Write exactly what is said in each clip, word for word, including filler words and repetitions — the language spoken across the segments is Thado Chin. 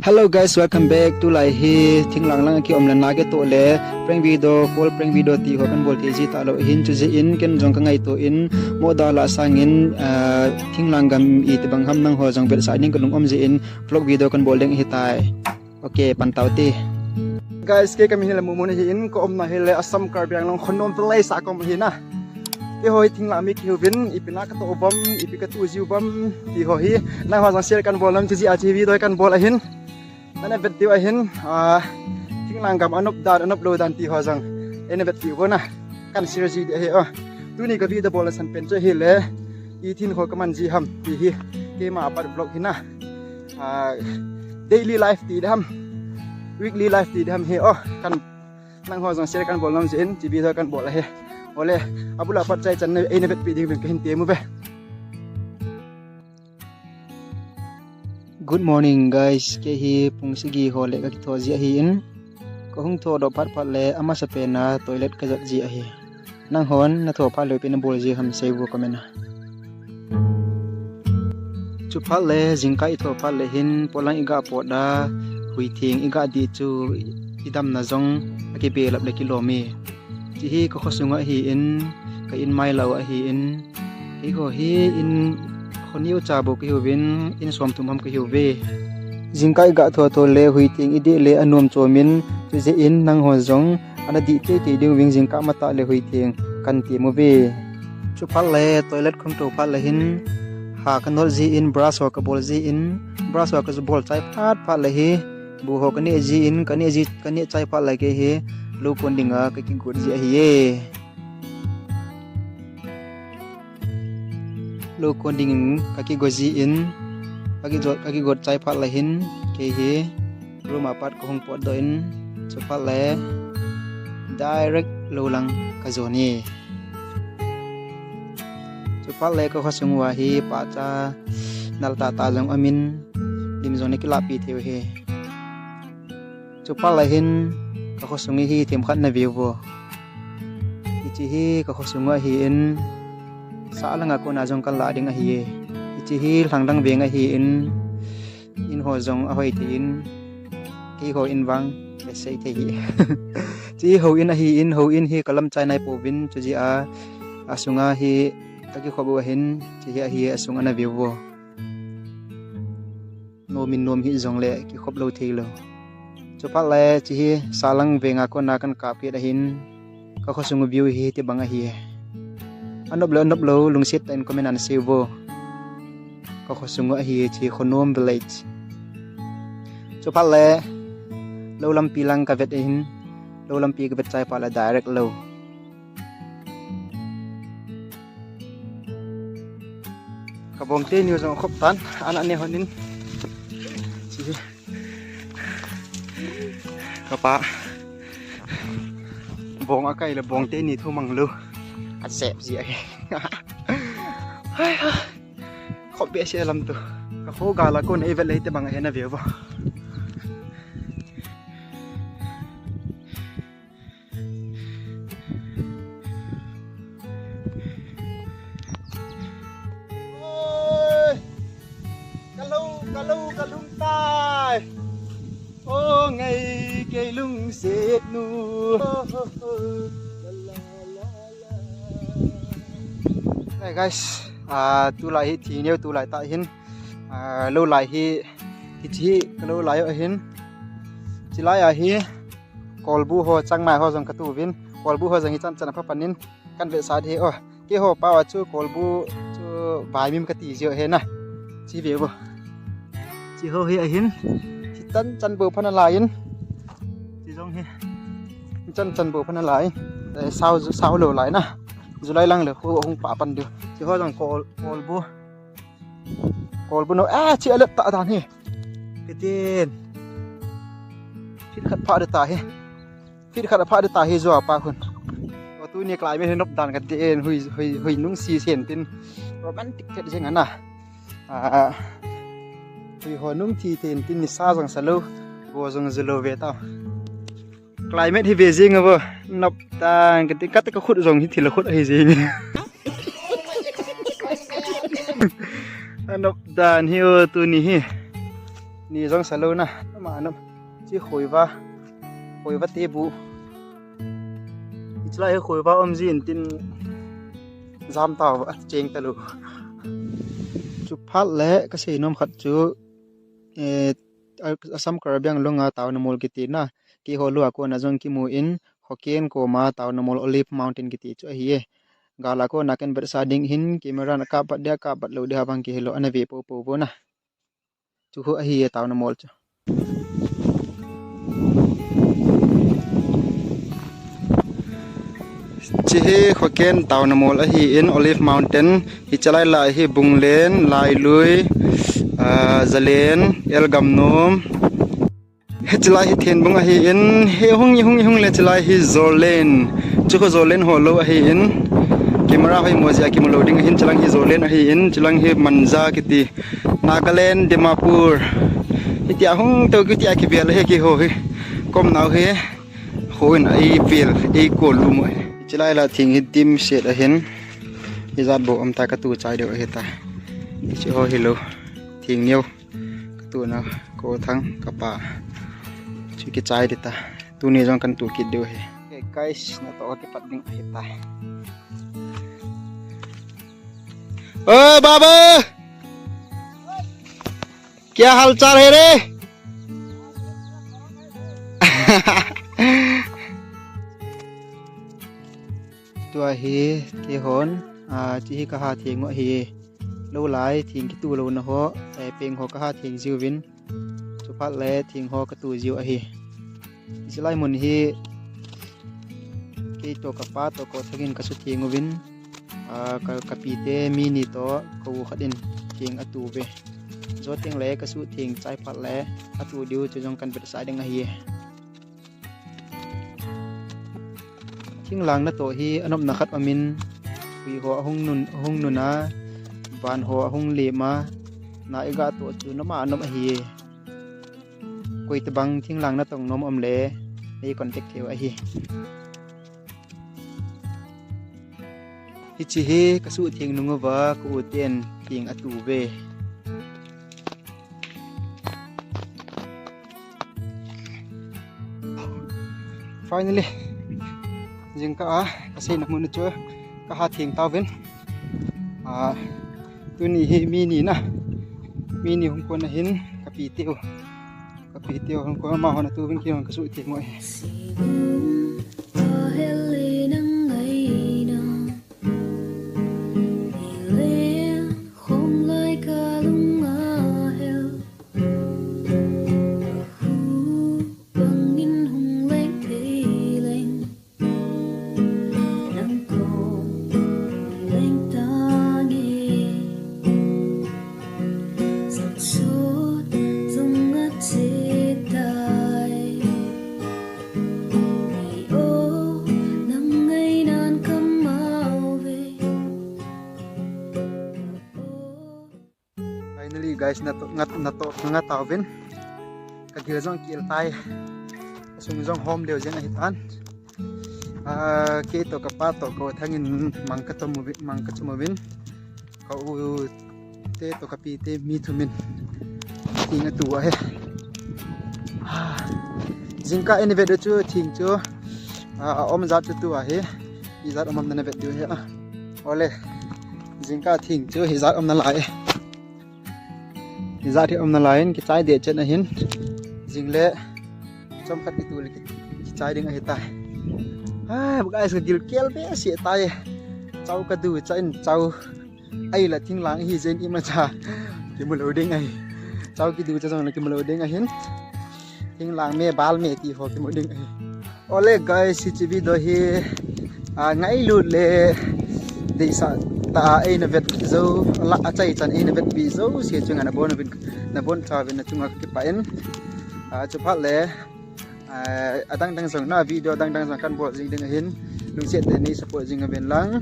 Hello guys, welcome back. Tulai hi thinglang lang a kium le na kitoh le prank video, call prank video ti ho kan bol thei ji talou hin, chujeh in ken jong ka ngaito in, mo da la sangin, ah, thinglang gam iti bang ham nangho jong vetsah ding ka lungum jeh in vlog video kan bol ding ahitai. Ok, pan tau te. Guys, kei ka min hi le Mumun ahi in, ka umna hi le Assam Karbi Anglong Khonnom village a ka um ahi na. Keiho hi thinglang mi kihiuvin, ipi na ka toh uvam, ipi ka toh jiu vam, ti ho hi nangho jong share kan bol nom, chujeh a hiche video kan bol ahin. Nana vet diu ahin, ah, thinglang gam anop dan, anop lou dan ti ho jong eina vet diu vo na. Kan share ji ding ahi o. Tuni ka video bol na san pen chu ahi le, ithin ho ka man ji ham ti hi, keima a pat vlog hi na. Ah, daily life ti ding ham, weekly life ti ding ham hi o. Kan nangho jong share kan bol nom jeh in hiche video kan bol ahi. Ole, abul a pat chai chan na eina vetpi ding uvin ka hin tem uve. Good morning guys, kei hi pung sagi ho le ka kitho ji ahi in, ka hung thodoh phat phat le amasa pen a toilet ka jot ji ahi. Nanghon na tho phat le ipi na bol ji ham sei vo comment a. Chuphat le jingkah i tho phat le hin polang i ga pot a, huitheng i ga dih chu i damna jong a kibelap le kilom e. Hiche hi ka khosung ahi in, ka in mai lah u ahi in, keiho hi in kho neocha bou ka hiuvin, in somthum ham ka hiuve. Jingkah i ga tho tho le huitheng i dih le anom chom in, chujeh in nangho jong ana dih teitei diuvin jingkah matah le huitheng kan tem uve. Chuphat le toilet ka hung tou phat le hin, ha ka not ji in, brush ho ka bol ji in, brush ho ka bol chai phat phat le hi, bu ho ka neh ji in, ka neh ji, ka neh chai phat le kei hi lou kon ding a ka kigot ji ahi e. Lou kon ding in ka kigot ji in, ka kigot, ka kigot chai phat le hin, kei hi room a pat ka hung potdoh in, chuphat le direct lou lang ka jon e. Chuphat le ka khosung uva hi pahcha nal tah tah jong um in, lim jong na kilahpi thei u ahi. Chuphat le hin ka khosung hi themkhat na veu vo. Hiche hi ka khosung ahi in, sahlang a kona jong kan lah ding ahi e. Hiche hi lhangdang veng ahi in, in ho jong ahoi thei in, keiho in vang kisei thei hi. Hiche hi houin ahi in, houin hi ka lamchai nai pouvin, chujeh a, asunga hi ka kikhop u ahin, hiche hi ahi asung ana veu vo. Nom in nom hih jongle kikhop lou thei lou. Chuphat le hiche hi sahlang veng a kona kan kap kit ahin, ka khosung view hi hitobang ahi. Anop lou, anop lou, lungset tah in comment a na sei uvo. Ka khosung ahi, hiche Khonnom village. Chuphat le lou lampi lang ka vet ahin, lou lampi ka vet chai phat le direct lou. Ka bong teni jong khop tan, ana ne hon in. Ka pa bong akai le bong teni thu mang lou. Asep ji ahi. Khop behseh lam tu. Ka kho gal a kon ei vet le hitobang ahi na veu vo. Oi, ka lou, ka lou, ka lungtai. O ngai kei lungset nu. Hey guys, ah, tulai hi thi neo tulai tah hin, ah, lou lai hi, hiche hi ka lou lai u ahin, chulai a hi, kolbu ho, changmai ho jong ka tu uvin, kolbu ho jong hichan chan a pha pan in kan vetsah ding ahi o. Keiho pao a chu kolbu chu vaimim ka ti jiu ahi na. Hiche veu vo. Hiche ho hi ahin. Hichan chan bou pha na lai in. Hiche jong hi. Hichan chan bou pha na lai in. Eh, sao, sao lou lai na. July lang le khu hung pah pan diu. Hiche ho jong kol, kolbu. Kolbu no, ah, hiche alet tah dan hi. Kitin. Feet khat pha ding tah hi. Feet khat pha ding tah hi jua pa khun. O tuni climate hi nop dan katin, hui, hui, hui nung si sen tin. Romantic phet jeng ana. Ah, hui ho nung thi ten tin nisa jong sa lou. Go jong ju lou ve tau. Climate hi ve jing uvo, nop dan, kati, kati ka khut jong hi thil khut ahi jing. Nop dan hi o tuni hi. Ni jong sa lou na. Ama nom. Chi khoiva. Khoiva te bu. Hiche lai hi khoiva um jin tin jam tauva, cheng talou. Chuphat le kasei nom khat chu, eh, a, Assam Karbi Anglong a Taona Mol kiti na. Keiho lou a kona jong kimu in, Hoken koma Taona Mol Olive Mountain kiti chu ahi e. Gal a kona kan vetsah ding hin, camera na kap pat dia, kap pat lou dia vang kihilou, ana ve poupou vo na. Chu khu ahi e Taona Mol chu. Chi hi Hoken Taona Mol ahi in Olive Mountain. Hiche lai lai hi Bunglen, Lailui, ah, Zalen, Elgamnom. Hiche lai hi Thenbung ahi in, hi hung, hung, hung le hiche lai hi Jorlen. Chu khu Jorlen ho lou ahi in. Camera hoi mo jeh a kimu lou ding ahin, chulang hi Jorlen ahi in, chulang hi Manja kiti. Nagaland, Dimapur. Hitia hung tou kitia kivel hi keiho hi. Kom nau hi. Hoi na ei vel, ei kol lum e. Hiche lai la thing hi dimset ahin. Ijat bou um ta katu chai diu ahi ta. Hiche ho hilou. Thing neo. Katu na ko thang kapa. Chu kichai di ta. Tuni jong kan tu kit diu ahi. Okay, guys, natoh kipat ding ahi ta. ओ बाबा, क्या हाल चाल है रे? Tua hi, keihon, ah, chi hi kaha theng u ahi. Lou lai, thing kitu louna ho, eh, peng ho kaha theng jiuvin. Chuphat le thing ho katu jiu ahi. Hiche lai mun hi kei toh kapa toh Kothang in kasutheng uvin, ah, ka, kapite mi ni toh ka u khat in thing atu uve. Jou teng le kasutheng chai phat le atu diu chu jong kan vetsah ding ahi. Thinglhang natoh hi anopna khat umin, hui ho ahung nun, ahung nun a, van ho ahung lem a, na iga toh chu nom a nom ahi. Koi tabang thinglhang natong nom um le, nei contact thei u ahi. Hiche hi kasutheng nung uva, ka u ten thing atu uve. Finally, jingkah a, kasei na mun chu kaha theng tauvin. Ah, tuni hi mi ni na, mi ni hung kon ahin, kapite u. Kapite u hung kon, amahon atu uvin keihon kasutheng u ahi. Finally, guys, natoh, ngat, natoh, nga tauvin. Kagil jong kiel tai. Kasung jong hom leo jeng ahitan. Ah, kei toh kapa toh Kothang in mang kachom uvin, mang kachom uvin. Ka u te toh kapite mi thum in. Thing atu ahi. Ah, jingkah in vet u chu thing chu, ah, aum jat chu tu ahi. Ijat um am na vet diu ahi a. Ole. Jingkah thing chu hijat um nalai. Hijat hi um nalai in kichai deh chet ahin. Jing le chomkhat kitu le ki, kichai ding ahi tai. Ah, guys, kagil kel behseh tai. Chau kadu cha in chau. Ahile thinglhang hi jeng imacha kimu lou ding ahi. Chau kidu cha jong le kimu lou ding ahin. Thinglhang me bal me ti ho kimu ding ahi. Ole guys, hiche video hi, ah, ngailut le deisah tah a eina vet jou, la achaichan eina vetpi jouse chunga nabon uvin, nabon chauvin nachunga kakipah in. Ah, chuphat le, ah, adang dang jong na video adang dang jong kan bol jing ding ahin, lungset tah in nei support jing uvin lang,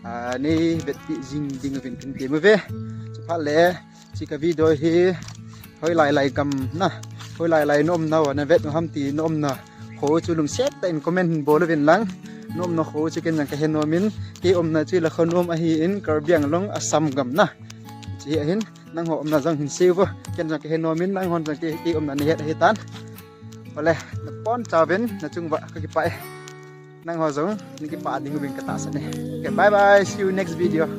ah, nei vetpi jing ding uvin kan tem uve. Chuphat le, hiche ka video hi hoilai lai gam na, hoilai lai na umna uva na vet u ham ti na umna ho chu lungset tah in comment hin bol uvin lang, na umna ho chu ken jong kahe nom in, kei umna chu Lakhanom ahi in, Karbi Anglong, Assam gam na. Hiche hi ahin, Nangho umna jong hin seiuvo. Ken jong kahe nomin, nanghon jong kei, kei umna nahet ahitan. Ole, nabonchauvin, nachunguva kakipah e. Nangho jong nakipah dinguvin katahsan e. Okay, bye bye. See you next video.